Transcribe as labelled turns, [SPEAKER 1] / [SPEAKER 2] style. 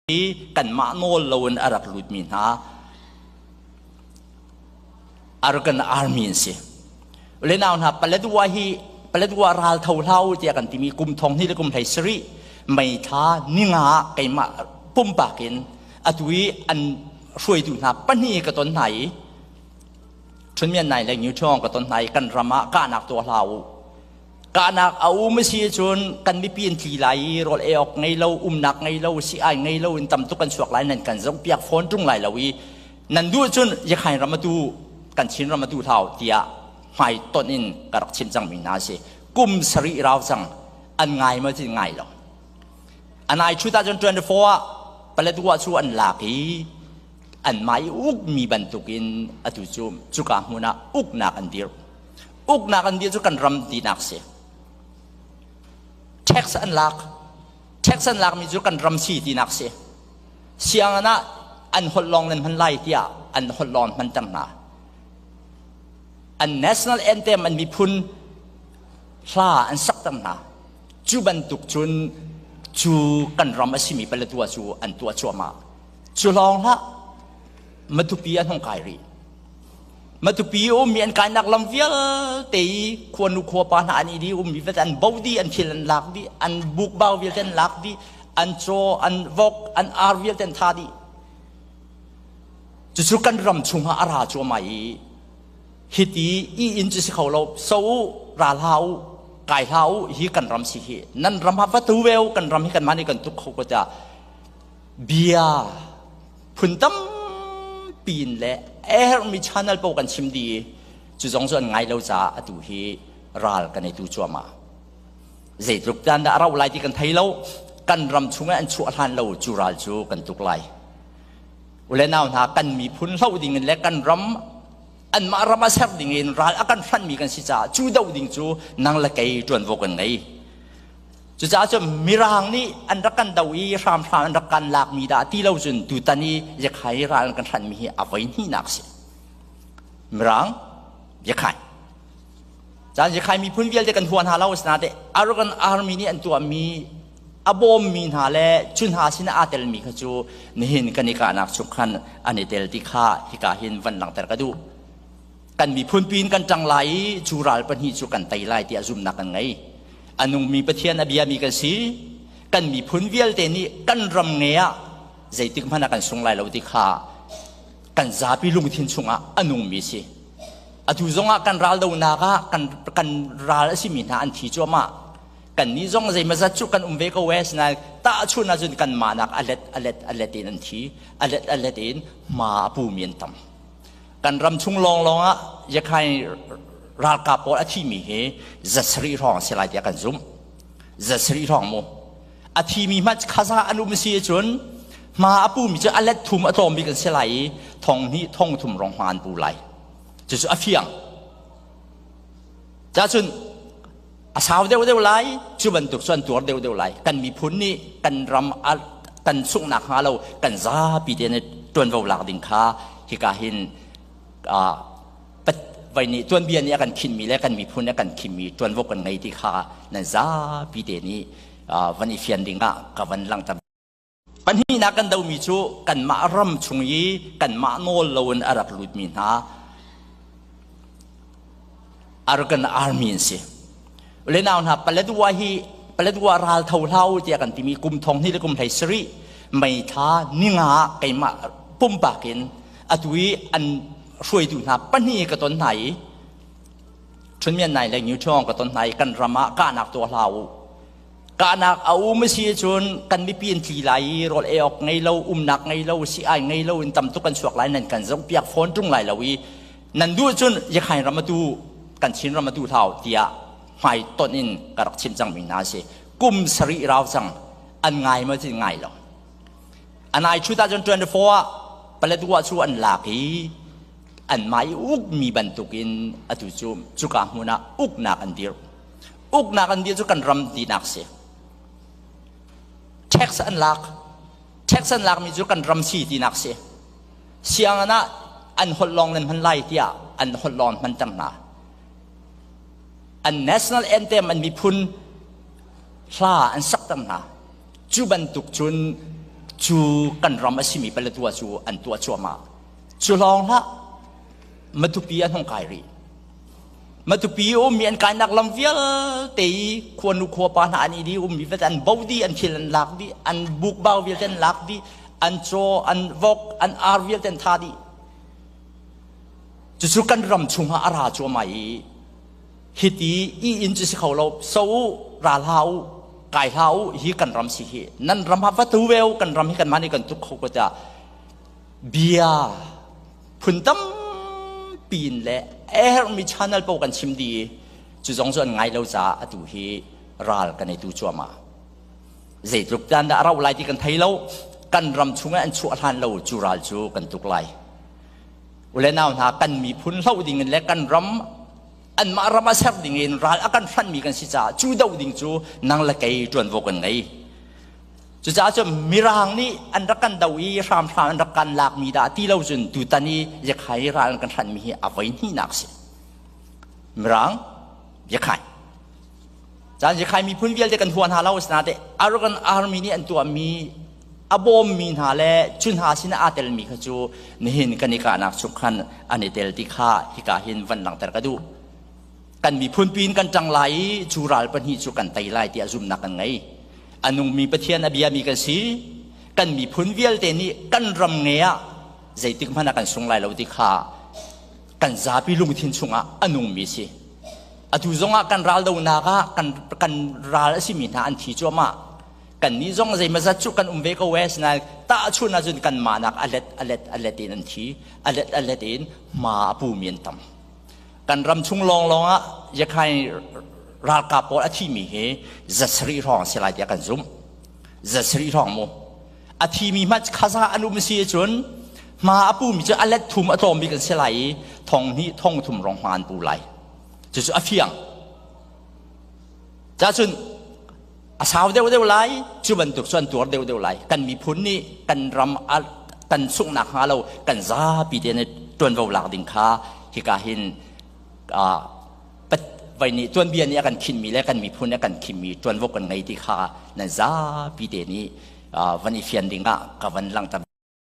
[SPEAKER 1] Hi kanmah nawl loin a rak lutmi hna Arakan Army an si. Lenau hna Paletwa hi Paletwa ral tho hlau tiah kan timi kum thong hnih le kum hlei sarih May thla ninga keimah pumpak in atu i an hruaitu hna pahnih ka ton hna i Chunmian Nai le Ngiu Chong ka ton hna i kan ram ah kahnak tuah hlah u. Kahnak a um a si cun kan mipi an tli lai i rawl ei awk ngei lo, umnak ngei lo, si-ai ngei lo in tam tuk kan chuak lai nan kan zohpiak fawn ṭung lai lo i nan duh cun Yakhain ram atu kan Chin ram atu hlau tiah hmai tonh in ka rak chim cangmi hna a si. Kum sarih rau cang an ngai maw ti ngai lo. Anai 2024 ah Paletwa cu an lak i anmah i ukmi bantukin atu cu cuka hmun ah uknak an dirh. Uknak an dir cu kan ram tinak si. Tax an lak. Tax an lakmi cu kan ram si tinak si. Sianginn ah an holh lawng nan hman lai tiah an holh lawng hmanter hna. An national anthem an miphun hla an sakter hna. Cu bantuk cun cu kan ram a simi Paletwa cu an tuah cuahmah. Cu lawng hlah Matupi an hung kai rih. Matupi ummi an kainak lam vialte i khuanu khuapa hna an i di ummi vialte an bo dih, an thil an lak dih, an bukbau vialte an lak dih, an caw, an vok, an ar vialte an tha dih. Cucu kan ram chungah a ra cuahmah i hiti i inn cu si kho lo, so u, ra hlah u, kai hlah u, hi kan ram si hi. Nan ram ha va tu ve u, kan ram hi kanmah nih kan tuk kho ko tiah bia phun tampi in le a herhmi channel paoh kan chim dih i cu zong cu an ngai lo caah atu hi ral kan i tu cuahmah. Zeitluk tan dah a rauh lai ti kan thei lo. Kan ram chungah an chuah hlan lo cu ral cu kan tuk lai. Ule nau hna kan miphun hloh ding in le kan ram anmah ram a ser ding in ral a kan hranmi kan si caah cu doh ding cu nang le kei ṭuanvo kan ngei. Cucaah cun Mirang nih an rak kan do i hramhram an rak kan lakmi dah ti lo cun tutan i Yakhai ral an kan hranmi hi a voi hnihnak si. Mirang, Yakhai. Caan Yakhai miphun vialte kan hua hna lo asinain Arakan Army nih an tuahmi a bawmmi hna le cu hna sin aa telmi kha cu nihin kan i kahnak chung khan an i tel ti kha hika hin van langhter ka duh. Kan miphun piin kan ṭang lai i cu ral pahnih cu kan tei lai tiah zumhnak kan ngei. A nungmi Pathian a biami kan si. Kan miphun vialte nih kan ram nge ah zeitik hmanh ah kan sung lai lo ti kha kan zapi lungthin chungah a nungmi si. Atu zongah kan ral donak ah kan, kan ral a simi hna an thi cuahmah. Kan nih zong zeimazat cu kan um ve ko e sinain tahchun ahcun kan mahnak a let a let a let in an thi a let a let in hma a pumi an tam. Kan ram chung lawnglawng ah Yakhai ralkap pawl a thimi hi zasarih hrawng a si lai tiah kan zumh. Zasarih hrawng mu. A thimi hmanh khaza an um si cun hma a pumi cu a let thum a tlawm bik an si lai i thong hnih thong thum rong hma an pu lai. Cucu a fiang. Cacun a sau deuh deuh lai cu bantuk cu an tuar deuh deuh lai. Kan miphun nih kan ram kan sunghnak hnga lo kan zapi te nih ṭuanvo lak ding kha hika hin vai nih tuanbia nih a kan khinmi le kan miphun nih a kan khinmi ṭuanvo kan ngei ti kha nan zapi te nih van i fian ding ah ka van langhter. Pahnihnak kan domi cu kanmah ram chung i kanmah nawl loin a rak lutmi hna Arakan Army an si. Lenau hna Paletwa hi Paletwa ral tho hlau tiah kan timi kum thong hnih le kum hlei sarih May thla ninga keimah pumpak in atu i an hruaitu hna pahnih ka ton hna i Chunmian Nai le Ngiu Chong ka ton hna i kan ram ah kahnak tuah hlah u Kahnak a um a si cun kan mipi an tli lai i rawl ei awk ngei lo, umnak ngei lo, si-ai ngei lo in tam tuk kan chuak lai, nan kan zohpiak fawn ṭung lai lo i nan duh cun Yakhain ram atu kan Chin ram atu hlau tiah hmai tonh in ka rak chim cangmi hna a si. Kum sarih rau cang an ngai maw ti ngai lo. Anai 2024 ah Paletwa cu an lak i anmah i ukmi bantukin atu cu cuka hmun ah uknak an dirh. Uknak an dir cu kan ram tinak si. Tax an lak. Tax an lakmi cu kan ram si tinak si. Sianginn ah an holh lawng nan hman lai tiah an holh lawng hmanter hna. An national anthem an miphun hla an sakter hna. Cu bantuk cun Cu kan ram a simi Paletwa cu an tuah cuahmah. Cu lawng hlah, Matupi an hung kai rih. Matupi ummi an kainak lam vialte i khuanu khuapa hna an i di ummi vialte an bo dih, an thil an lak dih, an bukbau vialte an lak dih, an caw, an vok, an ar vialte an tha dih. Cucu kan ram chungah a ra cuahmah i hiti i inn cu si kho lo, so u, ra hlah u, kai hlah u, hi kan ram si hi. Nan ram ha va tu ve u, kan ram hi kanmah nih kan tuk kho ko tiah bia phun tampi in le a herhmi channel paoh kan chim dih i cu zong cu an ngai lo caah atu hi ral kan i tu cuahmah. Zeitluk tan dah a rauh lai ti kan thei lo. Kan ram chungah an chuah hlan lo cu ral cu kan tuk lai. Ule nau hna kan miphun hloh ding in le kan ram anmah ram a ser ding in ral a kan hranhmi kan si caah cu doh ding cu nang le kei ṭuanvo kan ngei. Cucaah cun Mirang nih an rak kan do i hramhram an rak kan lakmi dah ti lo cun tutan i Yakhai ral an kan hranhmi hi a voi hnihnak si. Mirang, Yakhai. Caan Yakhai miphun vialte kan hua hna lo asinain Arakan Army nih an tuahmi a bawmmi hna le cu hna sin aa telmi kha cu nihin kan i kahnak chung khan an i tel ti kha hika hin van langhter ka duh. Kan miphun piin kan ṭang lai i cu ral pahnih cu kan tei lai tiah zumhnak kan ngei. A nungmi Pathian a biami kan si. Kan miphun vialte nih kan ram nge ah zeitik hmanh ah kan sung lai lo ti kha kan zapi lungthin chungah a nungmi si. Atu zongah kan ral donak ah kan, kan ral a simi hna an thi cuahmah. Kannih zong zeimazat cu kan um ve ko e, sinain tahchun ahcun kanmah nak a let a let a let in an thi, a let a let in hma a pumi an tam. Kan ram chung lawnglawng ah Yakhai ralkap pawl a thimi hi 700 hrawng a si lai tiah kan zumh. 700 hrawng mu. A thimi hmanh khaza an um si ahcun hma a pumi cu a let thum a tlawm bik an si lai i thong hnih thong thum rong hma an pu lai. Cucu a fiang. Cacun a sau deuhdeuh lai, cu bantuk cu an tuar deuhdeuh lai. Kan miphun nih kan ram kan sunghnak hnga lo kan zapi te nih ṭuanvo lak ding kha hika hin vai nih tuanbia nih a kan khinmi le kan miphun nih a kan khinmi ṭuanvo kan ngei ti kha nan zapi te nih van i fian ding ah ka van langhter.